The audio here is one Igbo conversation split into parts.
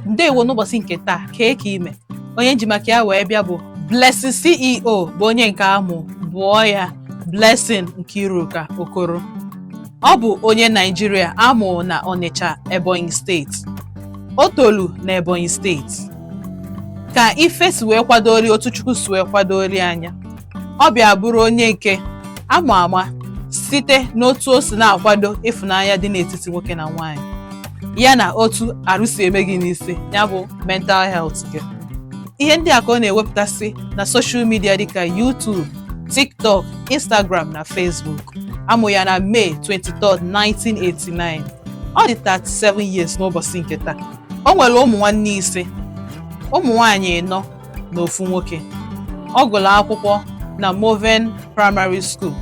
Ndewo. N'ụbọchị nke taa, kee ka ime onye nji maka ya wee bịa bụ Blessing CEO, bụ onye nke amụ bụọ ya Blessing Nkiruka Okoro. Ọ bụ onye Naijiria amụ na Onitsha, Ebonyi Steeti. O tolu na Ebonyi Steeti. Ka ife si wee kwadori, otu Chukwu si wee kwadori anya, ọ bịa bụrụ onye nke ama ama site n'otu o si na-akwado ịfụnanya dị n'etiti nwoke na nwaanyị, ya na otu arụ si eme gị n'isi, ya bụ mental health gị. Ihe ndị a ka ọ na-ewepụtasị na social media dịka YouTube, TikTok, Instagram na Facebook. Amụ ya na May 23, 1989. Ọ dị 37 years n'ụbọchị nke taa. O nwere ụmụ nwanne 5, ụmụ nwaanyị 4 na ofu nwoke. Ọ gụrụ akwụkwọ na Moven Primary School,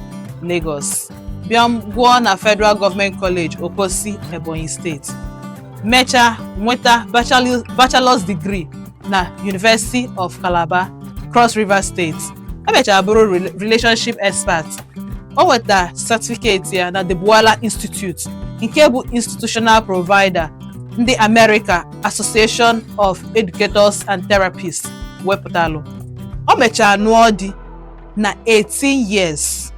Lagos, bịa gụọ na Federal Government College, Okosi, Ebonyi Steeti, mechaa nweta bachelor's degree na University of Calabar, Cross River State. Emechara bụrụ relationship expert. O nweta certificate ya na The Buala Institute, nke bụ institutional provider ndị America Association of Educators and Therapists wepụtalụ. O mechara nụọ di na 18 years.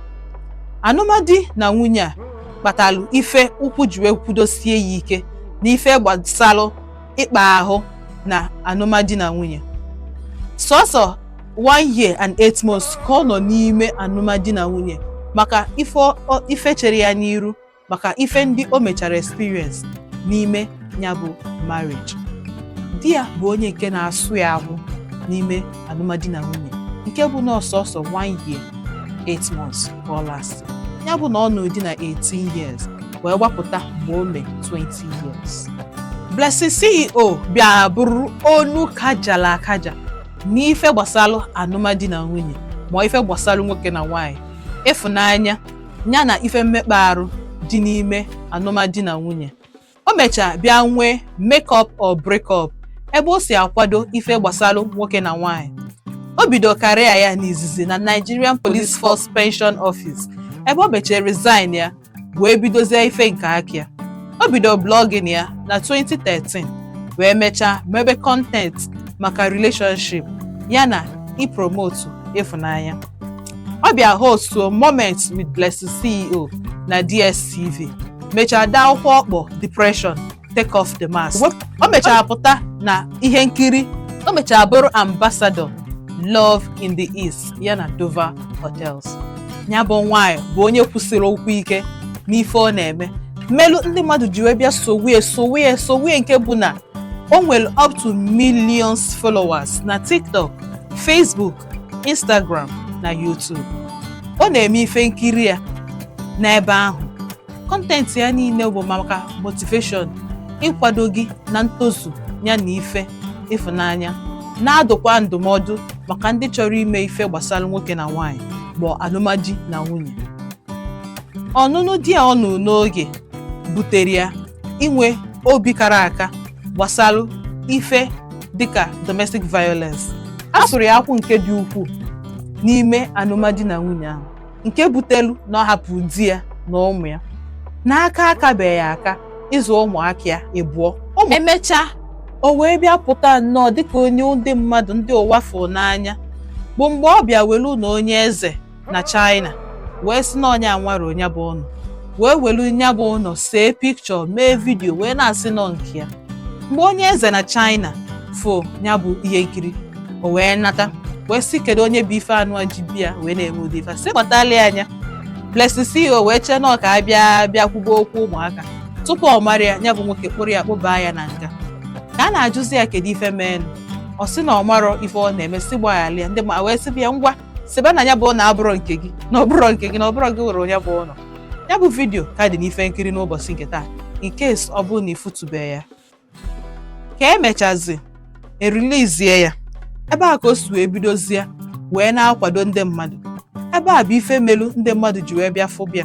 Alụmdi na nwunye a kpatalụ ife ụkwụ ji wee kwudosie ya ike n'ife gbasalụ ịkpa ahụ na alụmdi na nwunye. Sọsọ 1 year and 8 months ka ọ nọ n'ime alụmdi na nwunye, maka ife chere ya n'iru, maka ife ndị o mechara experience n'ime ya bụ marriage. Di ya bụ onye nke na-asụ ya ahụ n'ime alụmdi na nwunye, nke bụ na ọsọsọ 1 year 8 months ka ọ last. Ya bụ na ọ nọ di na 18 years wee gbapụta mgbe o mee 20 years. Blessing CEO bịa bụrụ onu kajala akaja n'ife gbasalụ alụmdi na nwunye, ma ife gbasalụ nwoke na nwaanyị, ịfụnanya, ya na ife mmekpa arụ dị n'ime alụmdi na nwunye. O mechaa bịa nwee Make Up or Break Up, ebe o si akwado ife gbasalụ nwoke na nwaanyị. O bido career ya n'izizi na Nigerian Police Force Pension Office, ebe o mechara resign ya wee bidozie ife nke aka ya. O bido blogging ya na 2013, wee mechaa mebe content maka relationship ya na ipromote ịfụnanya. Ọ bịa hostuo Moments with Blessing CEO na DSTV, mechaa dee akwụkwọ ọkpọ Depression: Take Off the Mask. O mechara pụta na ihe nkiri. O mechara bụrụ ambassador Love in the East ya na Dover Hotels. Ya bụ nwaanyị bụ onye kwụsịrị okwu ike n'ife ọ na-eme, mmelụ ndị mmadụ ji wee bịa sowie, sowie, sowie, nke bụ na o nwere up to millions followers na TikTok, Facebook, Instagram na YouTube. Ọ na-eme ife nkiri ya n'ebe ahụ. Content ya niile bụ maka motivation, ịkwado gị na ntozu ya na ife ịfụnanya, na-adụkwa ndụmọdụ maka ndị chọrọ ime ife gbasara nwoke na nwaanyị ma alụmdi na nwunye. Ọnụnụ di a ọ nụ n'oge butere ya inwe obi kara aka gbasara ife dịka domestic violence. A sụrụ ya akwụ nke dị ukwuu n'ime alụmdi na nwunye ahụ, nke butelu na ọ hapụ di ya na ụmụ ya n'aka, akabeghị aka ịzụ ụmụaka ya ịbụọ. Emechaa o wee bịa pụta nnọọ dịka onye ndị mmadụ, ndị ụwa fụrụ n'anya, bụ mgbe ọ bịa welu na onye eze na China wee sị na onye anwara onye bụ ụnọ, wee welu nya bụ ụlọ, see pikchọ, mee video, wee na-asị nọ nke ya. Mgbe onye eze na China fụ ya bụ ihe nkiri, o wee nata wee sị, kedu onye bụ ife anụ a ji bịa wee na-eme ụdị ife a? Sị kpatala ya anya. Blessing CEO wee chee na ọ ka abịa bịa kwuba okwu ụmụaka. Tupu ọ mara ya, ya bụ nwoke kpụrụ ya kpụbaa ya na nga. Ka a na-ajụzi ya kedu ife meenụ, ọ sị na ọ marọ ife ọ na-eme, sị gbaghalị ya. Ndị ma wee sị ya, ngwa, sịba na ya bụ ụlọ abụrọ nke gị, na ọ bụrọ nke gị, na ọ bụrọ gị were ya bụ ụlọ. Ya bụ video ka dị n'ife nkiri n'ụbọchị nke taa, in case ọ bụrụ na ịfụtụbe ya. Ka emechazi erilizie ya, ebe a ka o si wee bidozie wee na-akwado ndị mmadụ. Ebe a bụ ife melu ndị mmadụ ji wee bịa fụbịa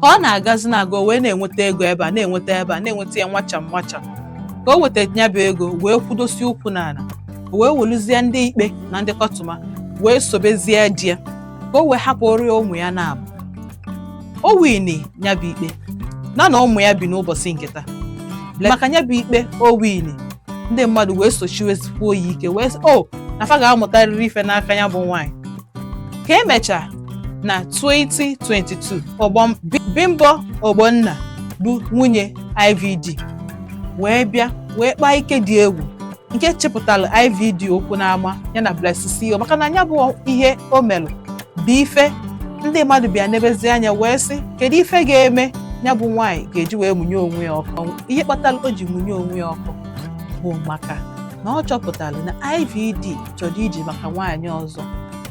ka ọ na-agazi na-aga, o wee na-enweta ego ebe a, na-enweta ebe a, na-enweta ya nwacham nwacham. Ka o weta ya bụ ego wee kwudosie ụkwụ n'ala, o wee weluzie ndị ikpe na ndị kọtụma wee sobezie di ya ka o wee hapụrụ ya ụmụ ya na-abụ. O wini ya bụ ikpe na ụmụ ya bi n'ụbọchị nke taa maka ya bụ ikpe o wini. Ndị mmadụ wee sochiwezikwuo ya ike, wee sị o na fa ga-amụtarịrị ife n'aka ya bụ nwaanyị. Ka emechaa na 2022, ọgbọ Bimbo Ogbonna bụ nwunye IVD wee bịa wee kpaa ike dị egwu nke chepụtara IVD okwu n'ama ya na Blessing CEO, maka na ya bụ ihe o melụ bụ ife ndị mmadụ bịa nebezi anya wee sị, kedu ife ga-eme ya bụ nwaanyị ga-eji wee mụnye onwe ya ọkụ? Ihe kpatara o ji mụnye onwe ya ọkụ bụ maka na ọ chọpụtara na IVD chọrọ iji maka nwaanyị ọzọ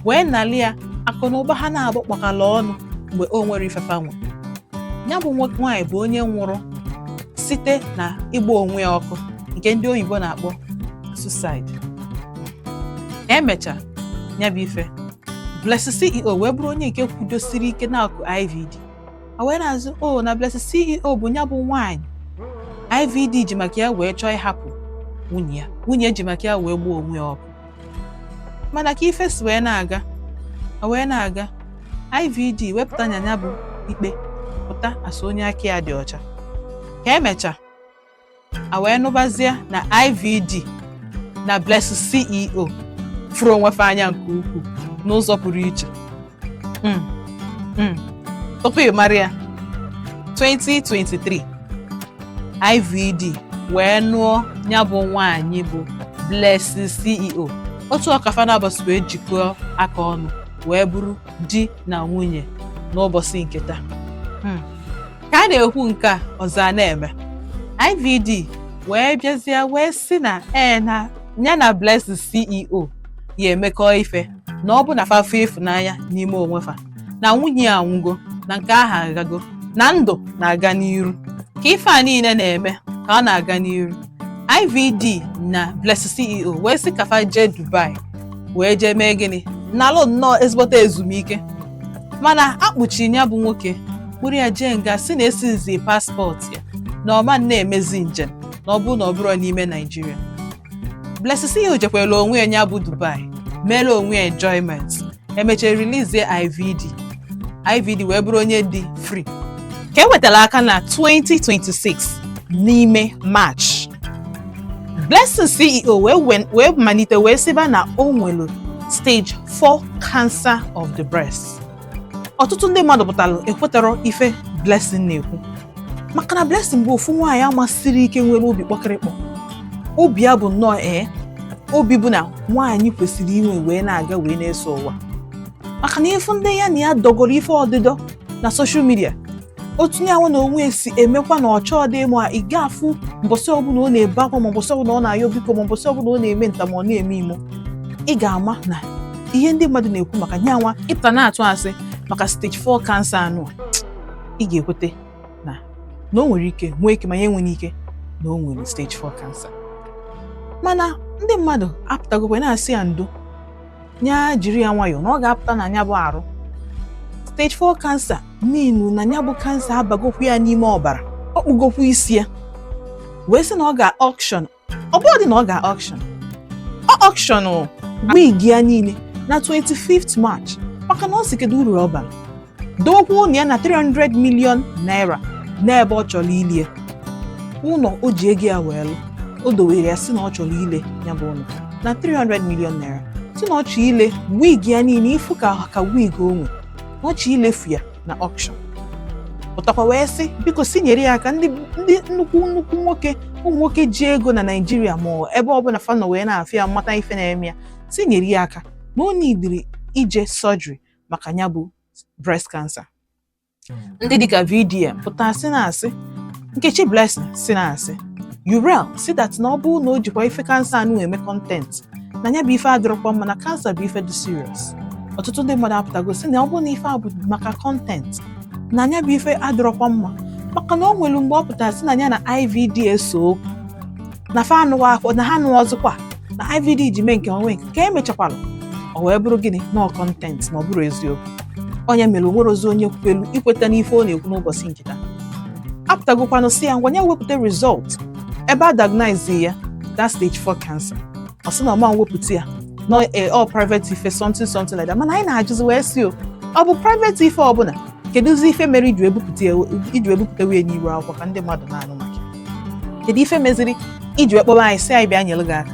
wee nalị ya akụ na ụba ha na-abụ kpakọrọ ọnụ mgbe o nwere ifefa nwe. Ya bụ nwaanyị bụ onye nwụrụ site na ịgba onwe ya ọkụ, nke ndị oyibo na-akpọ suicide. Ka emechaa ya bụ ife, Blessing CEO wee bụrụ onye nke kwudosiri ike na-akụ IVD. A wee na-azụ o na Blessing CEO bụ ya bụ nwaanyị IVD ji maka ya wee chọọ ịhapụ nwunye ya, nwunye ji maka ya wee gbuo onwe ya ọkụ. Mana ka ife si wee na-aga, o wee na-aga, IVD wepụta nya ya bụ ikpe pụta asị onye aka ya dị ọcha. Ka emechaa, a wee nụbazie na IVD na Blessing CEO fụrụ onwe fa anya nke ukwuu n'ụzọ pụrụ iche. Tupu ị mara ya, 2023, IVD wee nụọ ya bụ nwaanyị bụ Blessing CEO. Otu ọkafa na-abọsị wee jikọọ aka ọnụ wee bụrụ di na nwunye n'ụbọchị nke taa. Ka a na-ekwu nke a, ọzọ a na-eme, IVD wee bịazie wee sị na ee, na ya na Blessing CEO ya emekọ ife, na ọ bụ na fafe ịfụnanya n'ime onwe fa, na nwunye ya anwụgo, na nke ahụ agago, na ndụ na-aga n'iru. Ka ife a niile na-eme, ka ọ na-aga n'iru, IVD na Blessing CEO wee sị ka fa jee Dubai wee jee mee gịnị, nalụ nnọọ ezigbote ezumike. Mana akpụchi ya bụ nwoke, kpụrụ ya jee nga, si na esizi passport ya na ọma na-emezi njem na ọ bụrụ na ọ bụrụ n'ime Naijiria. Blessing CEO jekwara onwe ya ya bụ Dubai, mere onwe ya enjoyment. Emechara release IVD, IVD wee bụrụ onye dị free. Ka e wetara aka na 2026 n'ime March, Blessing CEO wee malite wee sịba na o nwere stage 4 cancer of the breast. Ọtụtụ ndị mmadụ pụtara ekwetara ife Blessing na-ekwu, maka na Blessing bụ ofu nwaanyị amasịrị ike, nwere obi kpọkịrịkpọ. Obi ya bụ nnọọ obi bụ na nwaanyị kwesịrị inwe wee na-aga wee na-eso ụwa, maka na ifu ndị ya na ya dọgoro ife ọdịdọ na social media, otu ya nwe na onwe si emekwa na ọchọ dị ma ị ga-afụ mbọsị ọbụla ọ na-ebe akwa, ma mbọsị ọbụla ọ na-ayọ biko, ma mbọsị ọbụla ọ na-eme nta ma ọ na-eme imo. Ị ga-ama na ihe ndị mmadụ na-ekwu maka nyanwa ịpụta na-atụ asị maka stage 4 cancer anụ a, ị ga-ekwete na o nwere ike nwee ike, ma ya enweghị ike na o nwere stage 4 cancer. Mana ndị mmadụ apụtagokwe na-asị ya ndo, ya jiri ya nwayọọ, na ọ ga-apụta na ya bụ arụ stage 4 cancer n'inu na ya bụ cancer abagokwu ya n'ime ọbara, ọ kpụgokwu isi ya, wee sị na ọ ga auction. Ọ bụrụ dị na ọ ga auction, ọ auction wig ya niile na 25th March, maka na ọ sị kedu uru ọ bara, dokwa ụlọ ya na 300 million naira n'ebe ọ chọrọ ilie ụlọ o ji ego ya wee lụ. O dowere ya, sị na ọ chọrọ ile ya bụ ụlọ na 300 million naira, sị na ọ chọrọ ile wig ya niile, ifu ka wig o nwe, na ọ chọrọ ilefu ya na auction. Pụtakwa wee sị biko, si nyere ya aka, ndị nnukwu nnukwu nwoke, ụmụ nwoke ji ego na Naijiria ma ọ ebe ọbụla fa nọ wee na-afịa ya mmata ife na-eme ya, si nyere ya aka na o nidiri ije surgery maka ya bụ breast cancer. Ndị dịka VDM pụta sị na-asị, Nkechi Blessing si na-asị, Urel si that na ọ bụrụ na o jikwa ife cancer anụ eme content, na ya bụ ife adịrọkwa mma, na cancer bụ ife dị serious. Ọtụtụ ndị mmadụ apụtago sị na ọ bụrụ na ife a bụ maka content, na ya bụ ife adịrọkwa mma, maka na o nwere mgbe ọ pụtara sị na ya na IVD eso okwu, na fa anụwa akwụ, na ha anụọzikwa, na IVD ji mee nke onwe nke. Ka emechakwara, o wee bụrụ gịnị? Na content, na ọ bụrụ eziokwu. Onye mere onwere ozi onye kwelu ikweta n'ife ọ na-ekwu n'ụbọchị nke taa. Apụtagokwanụ si ya ngwa, ya wepụta result ebe a diagnose ya that stage 4 cancer. Ọ sị na ọma wepụta ya no all private ife, something something like that. Mana anyị na-ajụzi wee sị o, ọ bụ private ife ọbụla, kedụzi ife mere iji ebupụta ya, iji ebupụta ya n'iru akwụkwọ ka ndị mmadụ na-anụ maka ya? Kedu ife meziri Iji wee kpọba anyị sị anyị bịa nyere gị aka,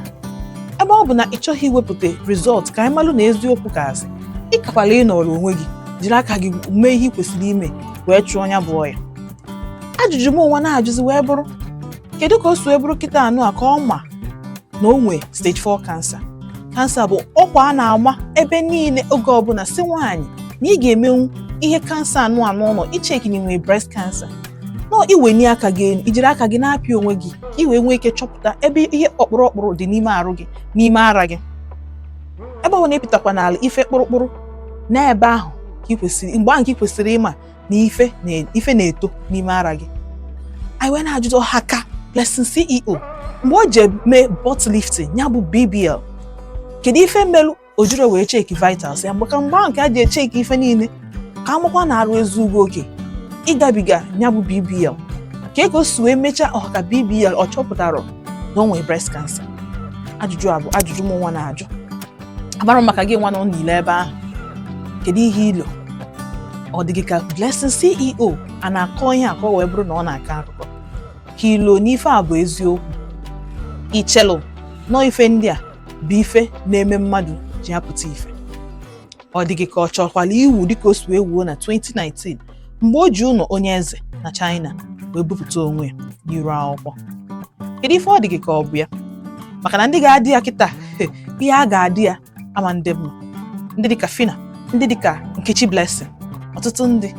ebe ọ bụ na ị chọghị iwepụta result ka anyị malụ na eziokwu ka asị, ị kakwala ịnọrọ onwe gị jiri aka gị mee ihe ị kwesịrị ime wee chụọ ya bụ ọya. Ajụjụ m onwe na-ajụzi wee bụrụ, kedu ka o si wee bụrụ kịta anụ a ka ọ ma na o nwee stage 4 cancer? Kansa bụ ọkwa a na-ama ebe niile oge ọbụla, si nwaanyị na ị ga-emenwu ihe kansa anụ anụ ụlọ icheki na ị nwee breast cancer nọ, iweni aka gị elu, ijiri aka gị na-apị onwe gị ka ị wee nwee ike chọpụta ebe ihe ọkpụrụ ọkpụrụ dị n'ime arụ gị, n'ime ara gị. Ebe ọ bụla ịpịtakwa n'ala ife kpụrụkpụrụ n'ebe ahụ ka ị kwesịrị, mgbe ahụ ka ị kwesịrị ịma na ife na-eto n'ime ara gị. Anyị wee na-ajụjụ ha ka Blessing CEO, mgbe o ji mee butt lifting, ya bụ BBL, kedu ife mmelụ o jiri wee cheki vitals ya? Mgbe ka mgbe ahụ ka a ji echeki ife niile ka amakwa na-arụ ezugo oke ịgabiga ya bụ BBL, ka o si wee mechaa ọha BBL, ọ chọpụtara na o nwee breast cancer? Ajụjụ a bụ ajụjụ m nwa na-ajụ. Amara m maka gị nwa nọ n'ile ebe ahụ, kedu ihe ilo ọ dị gị ka Blessing CEO a na-akọ ihe a ka ọ wee bụrụ na ọ na-akọ akụkọ, ka ilo n'ife a bụ eziokwu? Ichelụ nọ ife ndị a bụ ife na-eme mmadụ ji apụta ife? Ọ dị gị ka ọ chọkwala iwu dịka o si wee wuo na 2019 mgbe o ji ụlọ onye eze na China wee bupụta onwe ya n'iru akwụkwọ? Kedu ife ọ dị gị ka ọ bụ ya? Maka na ndị ga-adị ya kịta, ihe a ga-adị ya ama ndị mma, ndị dịka Fina, ndị dịka Nkechi Blessing, ọtụtụ ndị.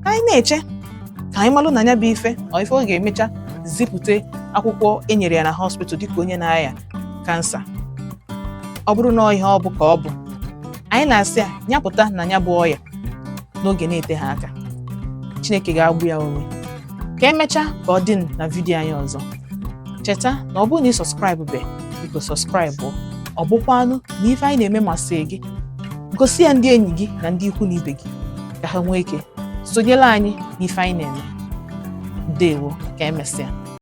Anyị na-eche ka anyị malụ na ya bụ ife ọ ife ọ ga-emecha zipụta akwụkwọ e nyere ya na hospital dịka onye na-aya kansa. Ọ bụrụ na ọ ihe ọ bụ ka ọ bụ, anyị na-asị ya nyapụta na ya bụ ọya n'oge na-ete ha aka. Chineke ga-agbụ ya onwe. Ka emechaa, ka ọ dị na vidiyo anyị ọzọ. Cheta na ọ bụrụ na ị subscribe be, biko subscribe. Ọ bụkwanụ na ife anyị na-eme masị gị, gosi ya ndị enyi gị na ndị ikwu na ibe gị ka ha nwee ike sonyere anyị n'ife anyị na-eme. Ndewo, ka emesịa.